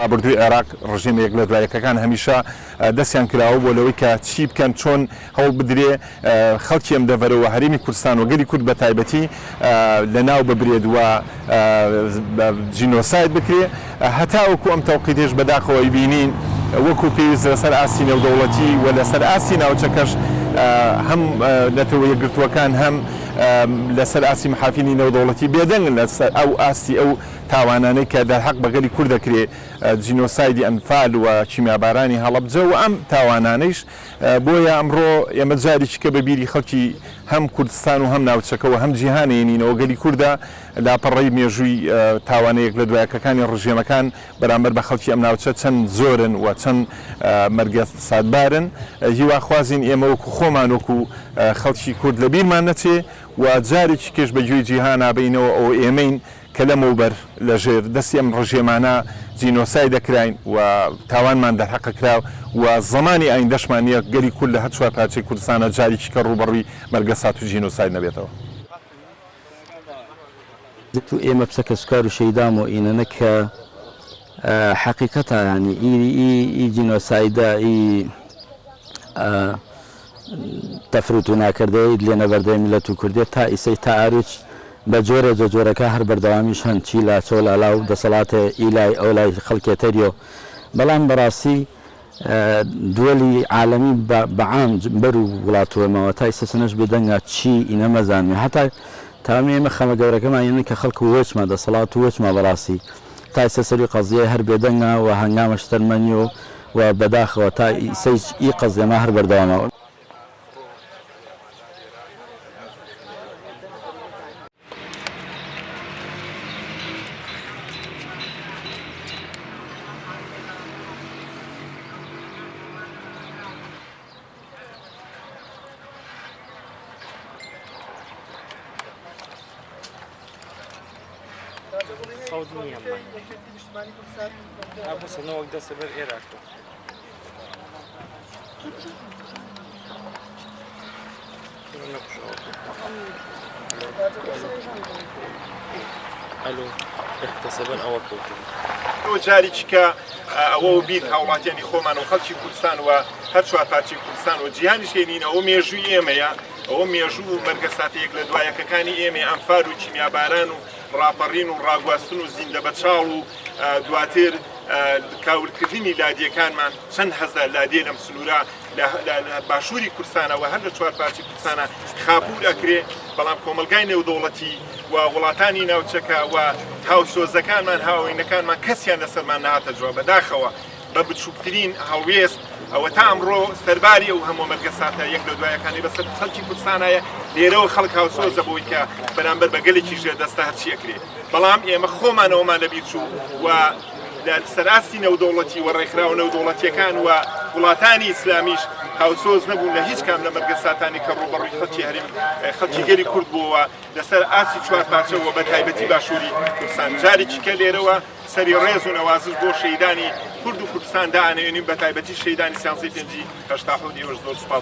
ڕابردووی عێراق ڕژێمە یەک لە دوای یەکەکان هەمیشە دەستیان کراوە بووە لەوەی کە چی بکەن چۆن هەوڵ بدرێ خەڵکی ئەم دەڤەرە و هەرێمی کوردستان و گەلی کورد بە تایبەتی لە ناو ببرێت و جینۆساید بکرێ هەتاوەکو ئەم تەوقیتەیش بەداخەوە ئەیبینین وەکو پێویست لەسەر ئاستی نێودەوڵەتی و لەسەر ئاستی ناوچەکەش هەم نەتەوە یەکگرتووەکان هەم لەسەر ئاستی محافیلی نێودەوڵەتی بێدەنگن لەسەر ئەو ئاستی ئەو تاوانانەی کە دەرحەق بە گەلی کورد دەکرێ جینۆسایدی ئەنفال و کیمیابارانی هەڵەبجە و ئەم تاوانانەیش بۆیە ئەمڕۆ ئێمە جارێکی کە بە بیری خەڵکی هەم کوردستان و هەم ناوچەکە و هەم جیهان ئەیەنینەوە گەلی کوردە لاپەڕەی مێژووی تاوانە یەک لە دوایەکەکانی ڕژێمەکان بەرامبەر بە خەڵکی ئەم ناوچە چەند زۆرن و چەند مەرگەساتبارن هیواخوازین ئێمە وەکو خۆمان وەکو خەڵکی کورد لە بیرمان نەچێ و جارێکی کەش بە گوێی جیهانا بەینەوە ئەوە ئێمەین کە لەمەوبەر لە ژێر دەستی ئەم ڕژێمانە جینۆساید دەکراین و تاوانمان دەرهەق کرا و زەمانی ئایندەشمان نیە گەلی کورد لە هەر چوارپارچەی کوردستانا جارێکی کە ڕووبەڕووی مەرگەسات و جینۆساید نەبێتەوە. تو ئێمە پسە کەسوکار و شەیدام و ئینەنە کە حەقیقەتا یانی ئی ئی ئی جینۆسایدە ئی تەفروتونا کردەیت لێ نەبەردەی میلەت و کوردێ تا ئیسەی تا ئاروچ بە جۆرێ جە جۆرەکا هەر بەردەوامیش هەن چی لا چۆ لا لاو دەسەڵاتێ ئی لای ئەو لای خەڵکێ تەریۆ بەڵام بەڕاستی دوەلی عالەمی بە عام بەر و وڵاتوەمەوە تا ئیسە سنەش بێدەنگا چی ئینە مەزانمێ هەتا تامی ئێمە خەمە گەورەکەمان ئینە کە خەڵک وەچما دەسەڵات وەچما بەڕاستی تا ئیسە سەری قەزیە هەر بێدەنگا و هەنگامەش سەرمەنیۆ و بەداخەوە تا ئیسەیش ئی قەزیەما هەر بەردەوامە. جارێکی کە ئەوە و بیر هاوڵاتیانی خۆمان و خەڵکی کوردستان و هەر چوار پارچەی کوردستان و جیهانیش هێنین ئەوە مێژووی ئێمەیە ئەوە مێژوو و مەرگەساتە یەک لە دوایەکەکانی ئێمەیە ئەنفال و کیمیاباران و ڕاپەڕین و ڕاگواستن و زیندەبەچاڵ و دواتر کاولکردنی لادیەکانمان چەند هەزار لادێ لەم سنوورە لە باشووری کوردستانەوە هەر لە چوار پارچەی کوردستانە خاپوور ئەکرێ بەڵام کۆمەلگای نێودەوڵەتی و وڵاتانی ناوچەکە و هاوسۆزەکانمان هاوینەکانمان کەسیان لەسەرمان نهاتە جواب بەداخەوە بە بچووکترین هەڵوێست ئەوە تا ئەمڕۆ سەرباری ئەو هەموو مەرگەساتە یەک لە دوایەکانی بەسەر خەڵکی کوردستانایە لێرەوە خەڵک هاوسۆزە بۆی کە بەرامبەر بە گەلێکی ژێردەستە هەرچی ئەکرێ بەڵام ئێمە خۆمانەوەمان لەبیر چوو و لە سەراستی نێودەوڵەتی و ڕێکخراوە نێودەوڵەتیەکان و وڵاتانی ئیسلامیش هاوسۆز نەبوون لە هیچ کام لە مەرگەساتانی کە ڕووبەڕووی خەڵکی هەرێم خەڵکی گەلی کورد بووەوە لەسەر ئاستی چوار پارچە و بە تایبەتی باشووری کوردستان جارێکی کە لێرەوە سەری ڕێز و نەوازش بۆ شەهیدانی کورد و کوردستان دائەنەوێنین بە تایبەتی شەهیدانی سیانزەی پێنجی 87 ئێوەش زۆر سوپاس.